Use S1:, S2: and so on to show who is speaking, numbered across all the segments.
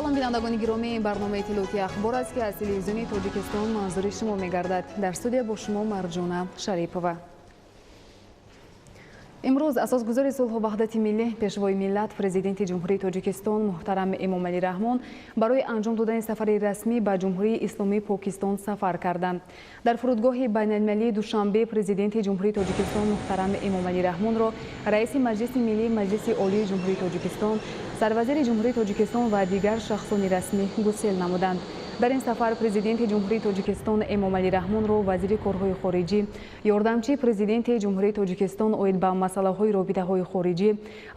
S1: Салом, бинандагони гиромӣ, барномаи иттилоотии Ахбор аст, ки аз телевизиони Тоҷикистон манзури шумо мегардад. Дар студия бо шумо Марҷона Шарипова. Имрӯз асосгузори сулҳу ваҳдати миллӣ, пешвои миллат, президенти Ҷумҳурии Тоҷикистон муҳтарам Эмомалӣ Раҳмон барои анҷом додани сафари расмӣ ба Ҷумҳурии Исломии Покистон сафар карданд. Дар фурудгоҳи байналмилалии Душанбе президенти Ҷумҳурии Тоҷикистон муҳтарам Эмомалӣ Раҳмонро раиси Маҷлиси Миллии Маҷлиси Олии Ҷумҳурии Тоҷикистон, сарвазири Ҷумҳурии Тоҷикистон ва дигар шахсони расмӣ гусел намуданд. Дар ин сафар президенти Ҷумҳурии Тоҷикистон Эмомалӣ Раҳмонро вазири корҳои хориҷӣ, ёрдамчии президенти Ҷумҳурии Тоҷикистон оид ба масъалаҳои робитаҳои хориҷӣ,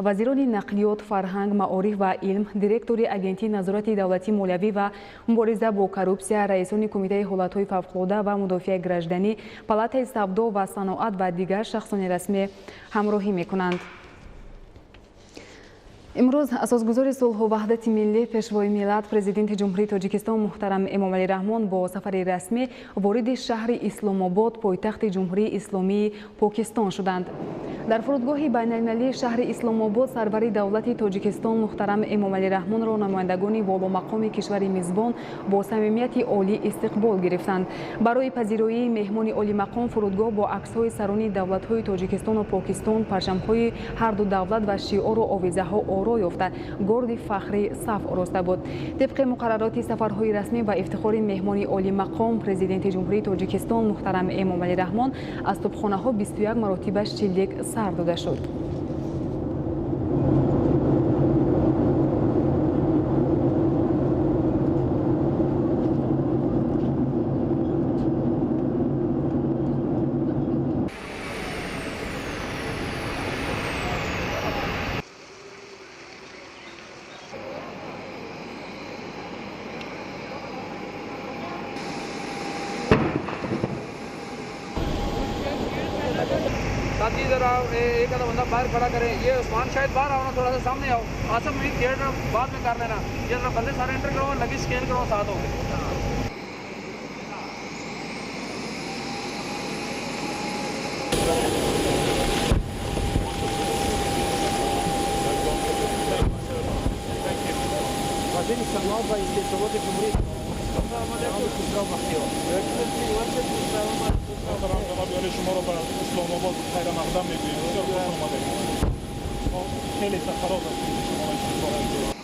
S1: вазирони нақлиёт, фарҳанг, маориф ва илм, директори Агентии назорати давлатии молиявӣ ва мубориза бо коррупсия, раисони Кумитаи ҳолатҳои фавқулода ва мудофиаи гражданӣ, Палатаи савдо ва саноат ва дигар шахсони расмӣ ҳамроҳӣ мекунанд. Имрӯз асосгузори сулҳу ваҳдати миллӣ, пешвои миллат, президенти Ҷумҳурии Тоҷикистон муҳтарам Эмомалӣ Раҳмон бо сафари расмӣ вориди шаҳри Исломобод, пойтахти Ҷумҳурии Исломии Покистон шуданд. Дар фурудгоҳи байналмилалии шаҳри Исломобод сарвари давлати Тоҷикистон муҳтарам Эмомалӣ Раҳмонро намояндагони воломақоми кишвари мизбон бо самимияти олӣ истиқбол гирифтанд. Барои пазироии меҳмони олимақом фурудгоҳ бо аксҳои сарони давлатҳои Тоҷикистону Покистон, парчамҳои ҳарду давлат ва шиору овезаҳо оро ёфта, горди фахрӣ саф ороста буд. Тибқи муқаррароти сафарҳои расмӣ ба ифтихори меҳмони олимақом президенти Ҷумҳурии Тоҷикистон муҳтарам Эмомалӣ Раҳмон аз тӯбхонаҳо 21 маротиба шилик сар дода шуд.
S2: साथी इधर आओ, एक आधा बंदा बाहर खड़ा करें। ये उस्मान शायद बाहर आओ ना, थोड़ा सा सामने आओ। आसम भी गेट बाद में कर लेना। ये जरा बंदे सारे एंटर करो, लगी स्कैन करो साथ हो गए।
S3: Шуморо ба Исломобод хайрамақдам мегӯем. Бисёр хуш омадед. Мо хеле сарфароз ҳастем, ки шуморо истиқбол мекунем.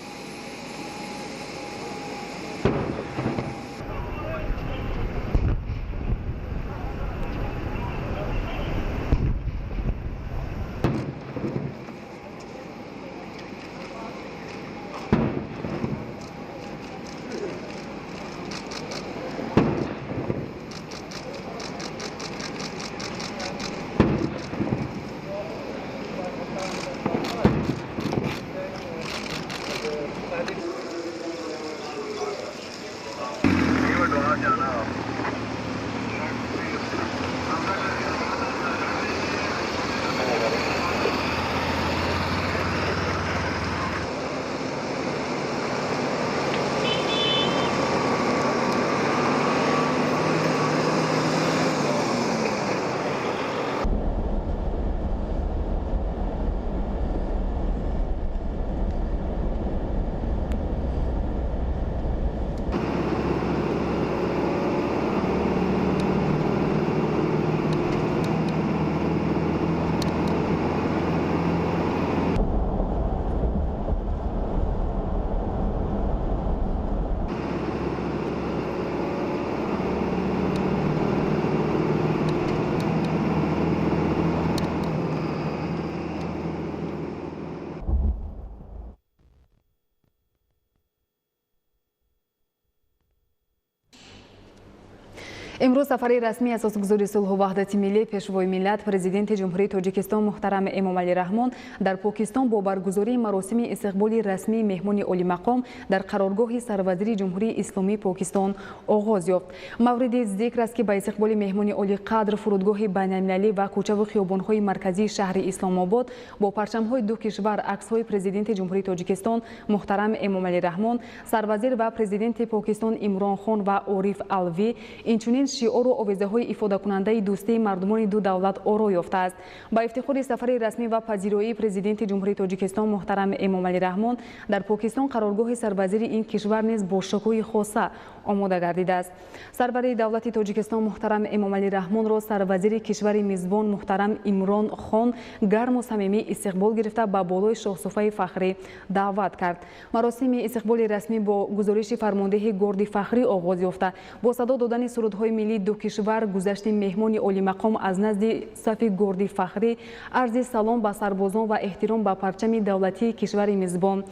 S1: Имрӯз сафари расмии асосгузори сулҳу ваҳдати миллӣ, пешвои миллат, президенти Ҷумҳурии Тоҷикистон муҳтарам Эмомалӣ Раҳмон дар Покистон бо баргузории маросими истиқболи расмии меҳмони олимақом дар қароргоҳи сарвазири Ҷумҳурии Исломии Покистон оғоз ёфт. Мавриди зикр аст, ки ба истиқболи меҳмони олиқадр фурудгоҳи байналмилалӣ ва кӯчаву хиёбонҳои марказии шаҳри Исломобод бо парчамҳои ду кишвар, аксҳои президенти Ҷумҳурии Тоҷикистон муҳтарам Эмомалӣ Раҳмон, сарвазир ва президенти Покистон Имрон Хон ва Ориф Алви, инчунин Шиору овезаҳои ифодакунандаи дӯстии мардумони ду давлат оро ёфтааст. Ба ифтихори сафари расмӣ ва пазироии Президенти Ҷумҳурии Тоҷикистон муҳтарам Эмомалӣ Раҳмон дар Покистон қароргоҳи сарвазири ин кишвар низ бо шукӯҳи хоса омода гардидааст. Сарвари давлати Тоҷикистон муҳтарам Эмомалӣ Раҳмонро сарвазири кишвари мизбон муҳтарам Имрон Хон гарму самимӣ истиқбол гирифта, ба болои шоҳсуфаи фахрӣ даъват кард. Маросими истиқболи расмӣ бо гузориши фармондеҳи горди фахрӣ оғоз ёфта, бо садо додани сурудҳои миллии ду кишвар, гузашти меҳмони олимақом аз назди сафи горди фахрӣ, арзи салом ба сарбозон ва эҳтиром ба парчами давлатии кишвари мизбон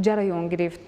S1: ҷараён гирифт.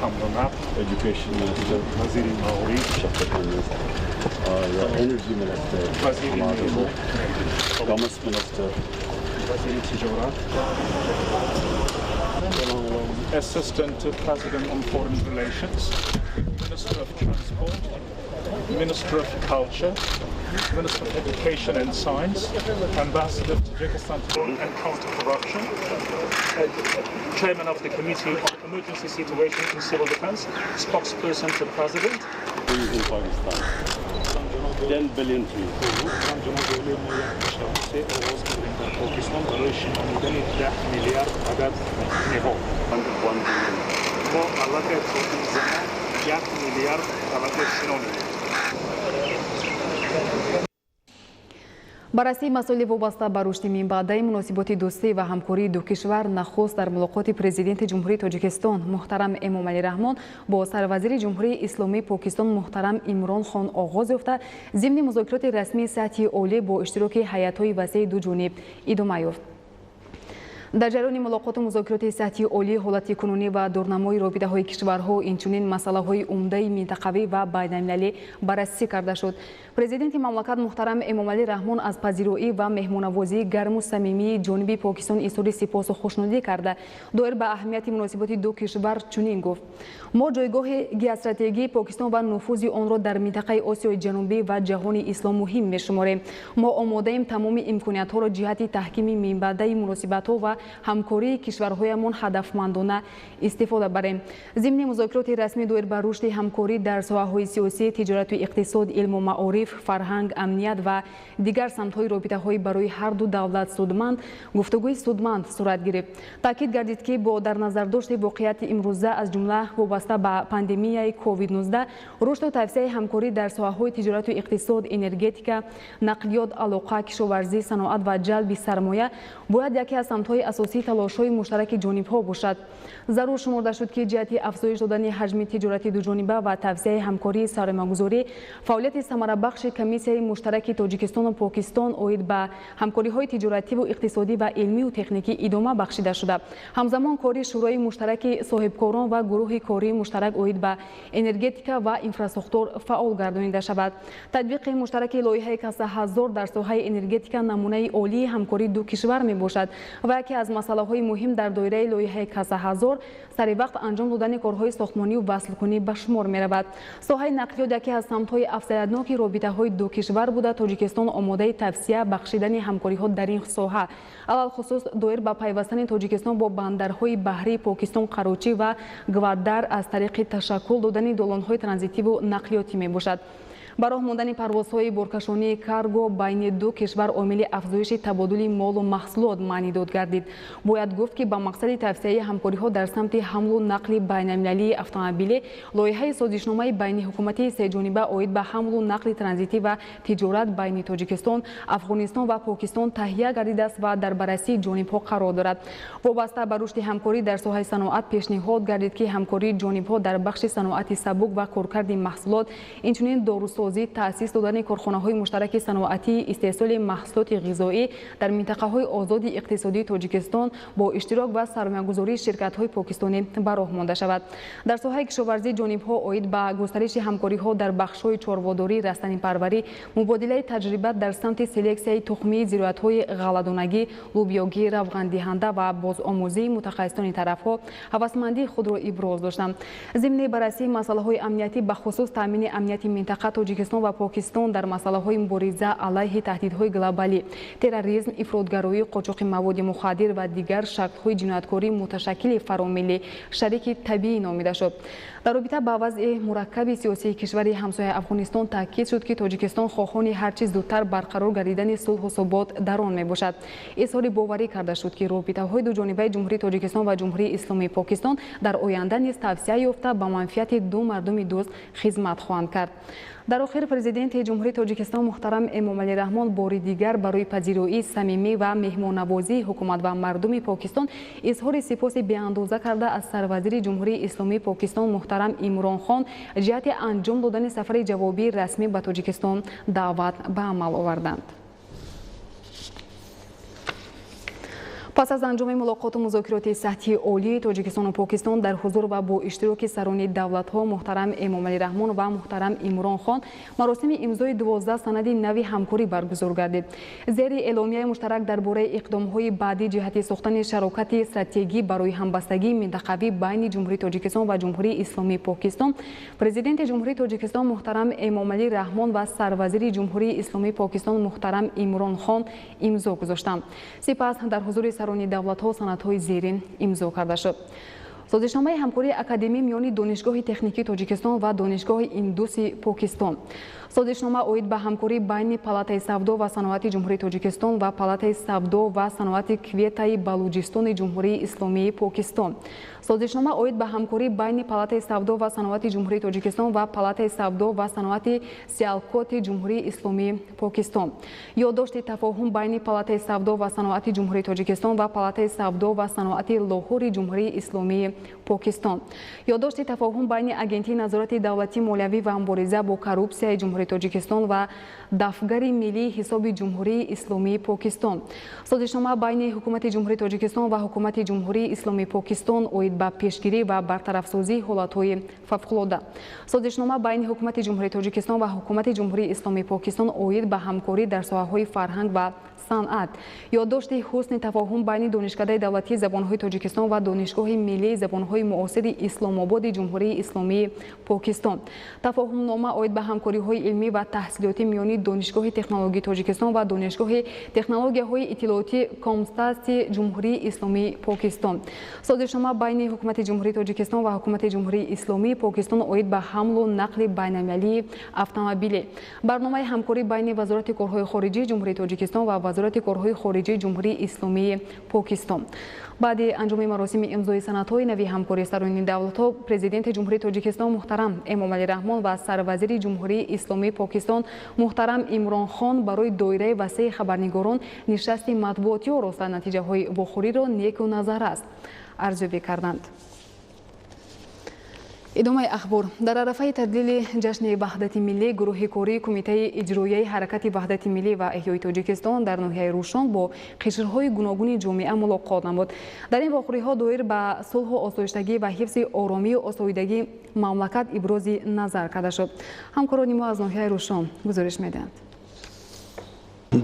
S3: ҳамлу нақл,
S4: Education Minister,
S3: вазири маориф,
S4: Shafqat Energy Minister,
S3: вазири нерӯ,
S4: Commerce Minister,
S3: вазири тиҷорат, Assistant to President on Foreign Relations, Minister of Transport, Minister of Culture, Minister of Education and Science, Ambassador of Tajikistan and Counter-Corruption, Chairman of the Committee on Emergency Situation and Civil Defense, Spokesperson to President.
S4: Trees in Pakistan. 10 billion trees.
S3: ҷаноби олӣ, мо як ташаббусе оғоз кардем дар Покистон барои шинонидани 10 миллиард адад ниҳол.
S4: 1 billion.
S3: Мо аллакай то ин замон 1 миллиард аллакай шинонидем.
S1: Баррасии масоили вобаста ба рушди минбаъдаи муносиботи дӯстӣ ва ҳамкории ду кишвар нахуст дар мулоқоти Президенти Ҷумҳурии Тоҷикистон муҳтарам Эмомалӣ Раҳмон бо сарвазири Ҷумҳурии Исломии Покистон муҳтарам Имрон Хон оғоз ёфта, зимни музокироти расмии сатҳи олӣ бо иштироки ҳайатҳои васеи ду ҷониб идома ёфт. Дар ҷараёни мулоқоту музокироти сатҳи олӣ ҳолати кунунӣ ва дурнамои робитаҳои кишварҳо, инчунин масъалаҳои умдаи минтақавӣ ва байналмилалӣ баррасӣ карда шуд. Президенти мамлакат муҳтарам Эмомалӣ Раҳмон аз пазироӣ ва меҳмонавозии гарму самимии ҷониби Покистон изҳори сипосу хушнудӣ карда, доир ба аҳамияти муносиботи ду кишвар чунин гуфт: «Мо ҷойгоҳи геостратегии Покистон ва нуфузи онро дар минтақаи Осиёи Ҷанубӣ ва ҷаҳони ислом муҳим мешуморем. Мо омодаем тамоми имкониятҳоро ҷиҳати таҳкими минбаъдаи муносибатҳо ва ҳамкории кишварҳоямон ҳадафмандона истифода барем». Зимни музокироти расмӣ доир ба рушди ҳамкорӣ дар соҳаҳои сиёсӣ, тиҷорату иқтисод, илму маориф, фарҳанг, амният ва дигар самтҳои робитаҳои барои ҳар ду давлат судманд гуфтугӯи судманд сурат гирифт. Таъкид гардид, ки бо дар назардошти воқеияти имрӯза, аз ҷумла вобаста ба пандемияи COVID-19, рушду тавсеаи ҳамкорӣ дар соҳаҳои тиҷорату иқтисод, энергетика, нақлиёт, алоқа, кишоварзӣ, саноат ва ҷалби сармоя бояд яке аз самтҳои асосии талошҳои муштараки ҷонибҳо бошад. Зарур шуморда шуд, ки ҷиҳати афзоиш додани ҳаҷми тиҷорати дуҷониба ва тавсеаи ҳамкории сармоягузорӣ фаъолияти самарабахши комиссияи муштараки Тоҷикистону Покистон оид ба ҳамкориҳои тиҷоративу иқтисодӣ ва илмию техникӣ идома бахшида шуда, ҳамзамон кори Шӯрои муштараки соҳибкорон ва гурӯҳи кории муштарак оид ба энергетика ва инфрасохтор фаъол гардонида шавад. Татбиқи муштараки лоиҳаи Каса ҳазор дар соҳаи энергетика намунаи олии ҳамкории ду кишвар мебошад ва яке аз масъалаҳои муҳим дар доираи лоиҳаи Каса ҳазор саривақт анҷом додани корҳои сохтмонию васлкунӣ ба шумор меравад. Соҳаи нақлиёт яке аз самтҳои афзалиятноки робитаҳои ду кишвар буда, Тоҷикистон омодаи тавсия бахшидани ҳамкориҳо дар ин соҳа, алалхусус доир ба пайвастани Тоҷикистон бо бандарҳои баҳрии Покистон Қарочӣ ва Гвадар аз тариқи ташаккул додани долонҳои транзитиву нақлиётӣ мебошад. Ба роҳ мондани парвозҳои боркашонии карго байни ду кишвар омили афзоиши табодули молу маҳсулот маънидод гардид. Бояд гуфт, ки ба мақсади тавсеаи ҳамкориҳо дар самти ҳамлу нақли байналмилалии автомобилӣ лоиҳаи созишномаи байниҳукуматии сеҷониба оид ба ҳамлу нақли транзитӣ ва тиҷорат байни Тоҷикистон, Афғонистон ва Покистон таҳия гардидааст ва дар баррасии ҷонибҳо қарор дорад. Вобаста ба рушди ҳамкорӣ дар соҳаи саноат пешниҳод гардид, ки ҳамкории ҷонибҳо дар бахши саноати сабук ва коркарди маҳсулот, инчунин дорусозӣ, таъсис додани корхонаҳои муштараки саноатии истеҳсоли маҳсулоти ғизоӣ дар минтақаҳои озоди иқтисодии Тоҷикистон бо иштирок ва сармоягузории ширкатҳои покистонӣ ба роҳ монда шавад. Дар соҳаи кишоварзӣ ҷонибҳо оид ба густариши ҳамкориҳо дар бахшҳои чорводорӣ, растанипарварӣ, мубодилаи таҷриба дар самти селексияи тухмии зироатҳои ғалладонагӣ, лӯбиёгӣ, равғандиҳанда ва бозомӯзии мутахассисони тарафҳо ҳавасмандии худро иброз доштанд. Зимни баррасии масъалаҳои амниятӣ, бахусус таъмини амнияти минтақа, Тоҷикистон ва Покистон дар масъалаҳои мубориза алайҳи таҳдидҳои глобалӣ, терроризм, ифротгароӣ, қочоқи маводи мухаддир ва дигар шаклҳои ҷинояткории муташаккили фаромиллӣ шарики табиӣ номида шуд. Дар робита ба вазъи мураккаби сиёсии кишвари ҳамсояи Афғонистон таъкид шуд, ки Тоҷикистон хоҳони ҳар чиз зудтар барқарор гардидани сулҳу субот дар он мебошад. Изҳори боварӣ карда шуд, ки робитаҳои дуҷонибаи Ҷумҳурии Тоҷикистон ва Ҷумҳурии Исломии Покистон дар оянда низ тавсеа ёфта, ба манфиати ду мардуми дӯст хизмат хоҳанд кард. Дар охир Президенти Ҷумҳурии Тоҷикистон муҳтарам Эмомалӣ Раҳмон бори дигар барои пазироии самимӣ ва меҳмоннавозии ҳукумат ва мардуми Покистон изҳори сипоси беандоза карда, аз сарвазири Ҷумҳурии Исломии Покистон муҳтарам Имрон Хон ҷиҳати анҷом додани сафари ҷавобии расмӣ ба Тоҷикистон даъват ба амал оварданд. Пас аз анҷоми мулоқоту музокироти сатҳи олии Тоҷикистону Покистон дар ҳузур ва бо иштироки сарони давлатҳо муҳтарам Эмомалӣ Раҳмон ва муҳтарам Имрон Хон маросими имзои 12 санади нави ҳамкорӣ баргузор гардид. Зери эъломияи муштарак дар бораи иқдомҳои баъдӣ ҷиҳати сохтани шарокати стратегӣ барои ҳамбастагии минтақавӣ байни Ҷумҳурии Тоҷикистон ва Ҷумҳурии Исломии Покистон, Президенти Ҷумҳурии Тоҷикистон муҳтарам Эмомалӣ Раҳмон ва Сарвазири Ҷумҳурии Исломии Покистон муҳтарам Имрон Хон имзо гузоштанд. Сипас дар ҳузури сарони давлатҳо санадҳои зерин имзо карда шуд. Созишномаи ҳамкории академӣ миёни Донишгоҳи техникии Тоҷикистон ва Донишгоҳи Индуси Покистон. Созишнома оид ба ҳамкорӣ байни Палатаи савдо ва саноати Ҷумҳурии Тоҷикистон ва Палатаи савдо ва саноати Кветаи Балуҷистони Ҷумҳурии Исломии Покистон. Созишнома оид ба ҳамкорӣ байни Палатаи савдо ва саноати Ҷумҳурии Тоҷикистон ва Палатаи савдо ва саноати Сиалкоти Ҷумҳурии Исломии Покистон. Ёддошти тафоҳум байни Палатаи савдо ва саноати Ҷумҳурии Тоҷикистон ва Палатаи савдо ва саноати Лоҳури Ҷумҳурии Исломии Покистон. Ёддошти тафоҳум байни Агентии назорати давлатии молиявӣ ва мубориза бо коррупсияи Ҷумҳурии Тоҷикистон ва Дафгари миллии ҳисоби Ҷумҳурии Исломии Покистон. Созишнома байни Ҳукумати Ҷумҳурии Тоҷикистон ва Ҳукумати Ҷумҳурии Исломии Покистон оид ба пешгирӣ ва бартарафсозии ҳолатҳои фавқулода. Созишнома байни Ҳукумати Ҷумҳурии Тоҷикистон ва Ҳукумати Ҷумҳурии Исломии Покистон оид ба ҳамкорӣ дар соҳаҳои фарҳанг ва санъат. Ёддошти ҳусни тафоҳум байни Донишкадаи давлатии забонҳои Тоҷикистон ва Донишгоҳи миллии забонҳои муосири Исломободи Ҷумҳурии Исломии Покистон. Тафоҳумнома оид ба ҳамкориҳои илмӣ ва таҳсилотӣ миёни Донишгоҳи технологии Тоҷикистон ва Донишгоҳи технологияҳои иттилоотӣ Комстати Ҷумҳурии Исломии Покистон. Созишнома байни Ҳукумати Ҷумҳурии Тоҷикистон ва Ҳукумати Ҷумҳурии Исломии Покистон оид ба ҳамлу нақли байналмилалии автомобилӣ. Барномаи ҳамкорӣ байни Вазорати корҳои хориҷии Ҷумҳурии Тоҷикистон ва Вазорати корҳои хориҷии Ҷумҳурии Исломии Покистон. Баъди анҷоми маросими имзои санадҳои нави ҳамкории сарони давлатҳо, Президенти Ҷумҳурии Тоҷикистон муҳтарам Эмомалӣ Раҳмон ва Сарвазири Ҷумҳурии Исломии Покистон муҳтарам Имрон Хон барои доираи васеи хабарнигорон нишасти матбуотӣ ороста натиҷаҳои вохӯриро неку назар аст арзёбӣ карданд. Идомаи ахбор. Дар арафаи таҷлили ҷашни Ваҳдати миллӣ гурӯҳи кории Кумитаи иҷроияи ҳаракати Ваҳдати миллӣ ва эҳёи Тоҷикистон дар ноҳияи Рӯшон бо қишрҳои гуногуни ҷомеа мулоқот намуд. Дар ин вохӯриҳо доир ба сулҳу осоиштагӣ ва ҳифзи оромию осоидагии мамлакат ибрози назар карда шуд. Ҳамкорони мо аз ноҳияи Рӯшон гузориш медиҳанд.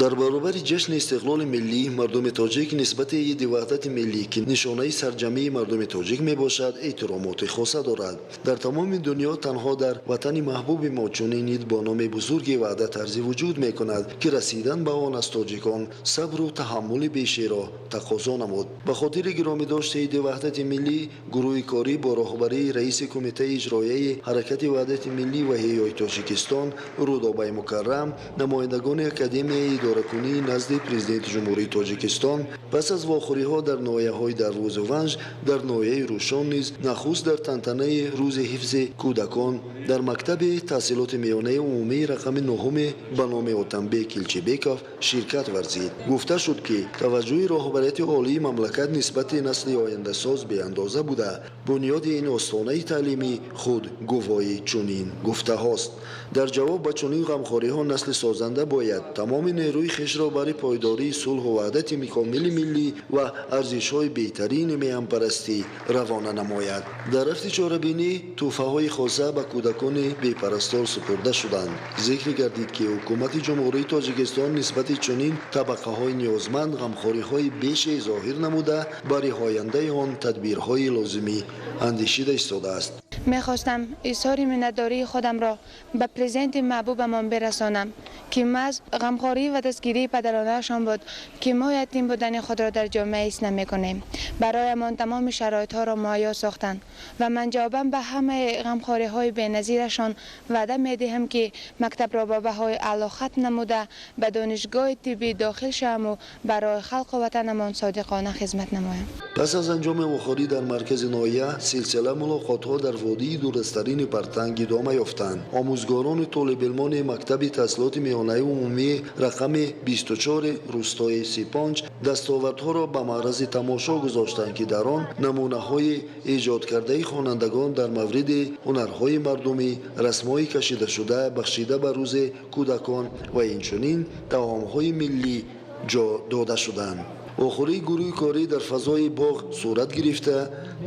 S5: Дар баробари ҷашни истиқлоли миллӣ мардуми тоҷик нисбати иди ваҳдати миллӣ, ки нишонаи сарҷамъии мардуми тоҷик мебошад, эҳтиромоти хоса дорад. Дар тамоми дунё танҳо дар ватани маҳбуби мо чунин ид бо номи бузурги ваҳдат арзи вуҷуд мекунад, ки расидан ба он аз тоҷикон сабру таҳаммули бешеро тақозо намуд. Ба хотири гиромӣ дошти иди ваҳдати миллӣ гурӯҳи корӣ бо роҳбарии раиси Кумитаи иҷроияи ҳаракати ваҳдати миллӣ ва эҳёи Тоҷикистон Рудобаи Мукаррам, намояндагони Академияи идоракунии назди Президенти Ҷумҳурии Тоҷикистон пас аз вохӯриҳо дар ноҳияҳои Дарвозу Ванҷ, дар ноҳияи Рӯшон низ нахуст дар тантанаи рӯзи ҳифзи кӯдакон дар мактаби таҳсилоти миёнаи умумии рақами нуҳуми ба номи Отамбек Килчибеков ширкат варзид. Гуфта шуд, ки таваҷҷӯҳи роҳбарияти олии мамлакат нисбати насли ояндасоз беандоза буда, бунёди ин остонаи таълимӣ худ гувоҳи чунин гуфтаҳост. Дар ҷавоб ба чунин ғамхориҳо насли созанда бояд тамоми нерӯи хешро барои пойдории сулҳу ваҳдати комили миллӣ ва арзишҳои беҳтарини меҳанпарастӣ равона намояд. Дар рафти чорабинӣ тӯҳфаҳои хоса ба кӯдакони бепарастор супурда шуданд. Зикр гардид, ки Ҳукумати Ҷумҳурии Тоҷикистон нисбати чунин табақаҳои ниёзманд ғамхориҳои беше зоҳир намуда, барои ояндаи он тадбирҳои лозимӣ андешида истодааст.
S6: Мехостам изҳори миннатдории худамро ба президенти маҳбубамон бирасонам, ки маҳз ғамхорӣ ва дастгирии падаронаашон буд, ки мо ятим будани худро дар ҷомеа ҳис намекунем. Бароямон тамоми шароитҳоро муҳайё сохтанд ва ман ҷавобан ба ҳамаи ғамхориҳои беназирашон ваъда медиҳам, ки мактабро бо баҳои аъло хатм намуда, ба донишгоҳи тиббӣ дохил шаваму барои халқу ватанамон содиқона хизмат намоям.
S5: Пас аз анҷоми вохӯрӣ дар маркази ноҳия силсила мулоқотҳо дар водии дурдасттарини Партанг идома ёфтанд. Омӯзгорону толибилмони мактаби таҳсилоти миёнаи умумии рақами 24 рустои Сипонҷ дастовардҳоро ба маърази тамошо гузоштанд, ки дар он намунаҳои эҷодкардаи хонандагон дар мавриди ҳунарҳои мардумӣ, расмҳои кашидашуда бахшида ба рӯзи кӯдакон ва инчунин таомҳои миллӣ ҷо дода шуданд. Охирии гурӯҳи корӣ дар фазои боғ сурат гирифта,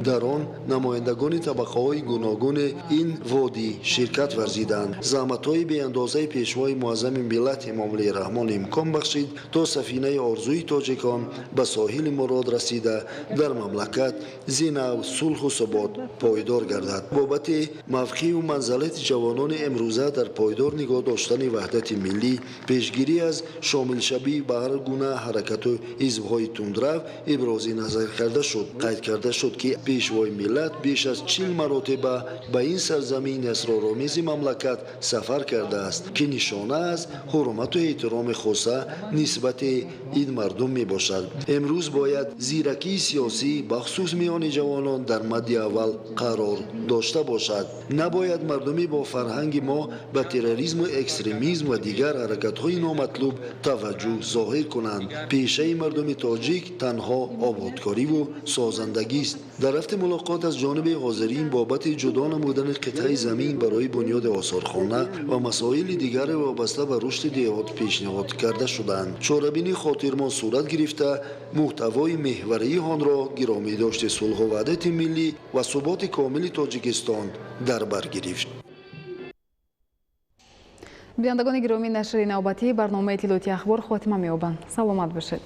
S5: дар он намояндагони табақаҳои гуногуни ин водӣ ширкат варзиданд. Заҳматҳои беандозаи Пешвои муаззами миллат Эмомалӣ Раҳмон имкон бахшид, то сафинаи орзуи тоҷикон ба соҳили мурод расида, дар мамлакат зинав сулҳу субот пойдор гардад. Бобати мавқеъу манзалати ҷавонони имрӯза дар пойдор нигоҳ доштани ваҳдати миллӣ, пешгирӣ аз шомилшавӣ ба ҳар гуна ҳаракату ҳизбҳои тундрав ибрози назар карда шуд. Қайд карда шуд, ки Пешвои миллат беш аз 40 маротиба ба ин сарзамини асроромези мамлакат сафар кардааст, ки нишона аз ҳурмату эҳтироми хоса нисбати ин мардум мебошад. Имрӯз бояд зиракии сиёсӣ, бахусус миёни ҷавонон, дар мадди аввал қарор дошта бошад. Набояд мардуми бо фарҳанги мо ба терроризму экстремизм ва дигар ҳаракатҳои номатлуб таваҷҷӯҳ зоҳир кунанд. Пешаи мардуми тоҷик танҳо ободкориву созандагист. Дар рафти мулоқот аз ҷониби ҳозирин бобати ҷудо намудани қитъаи замин барои бунёди осорхона ва масоили дигаре вобаста ба рушди деҳот пешниҳод карда шуданд. Чорабинӣ хотирмон сурат гирифта, муҳтавои меҳварии онро гиромӣ дошти сулҳу ваҳдати миллӣ ва суботи комили Тоҷикистон дар бар гирифт.
S1: Бинандагони гиромӣ, нашри навбатии барномаи иттилоотии «Ахбор» хотима меёбанд. Саломат бошед.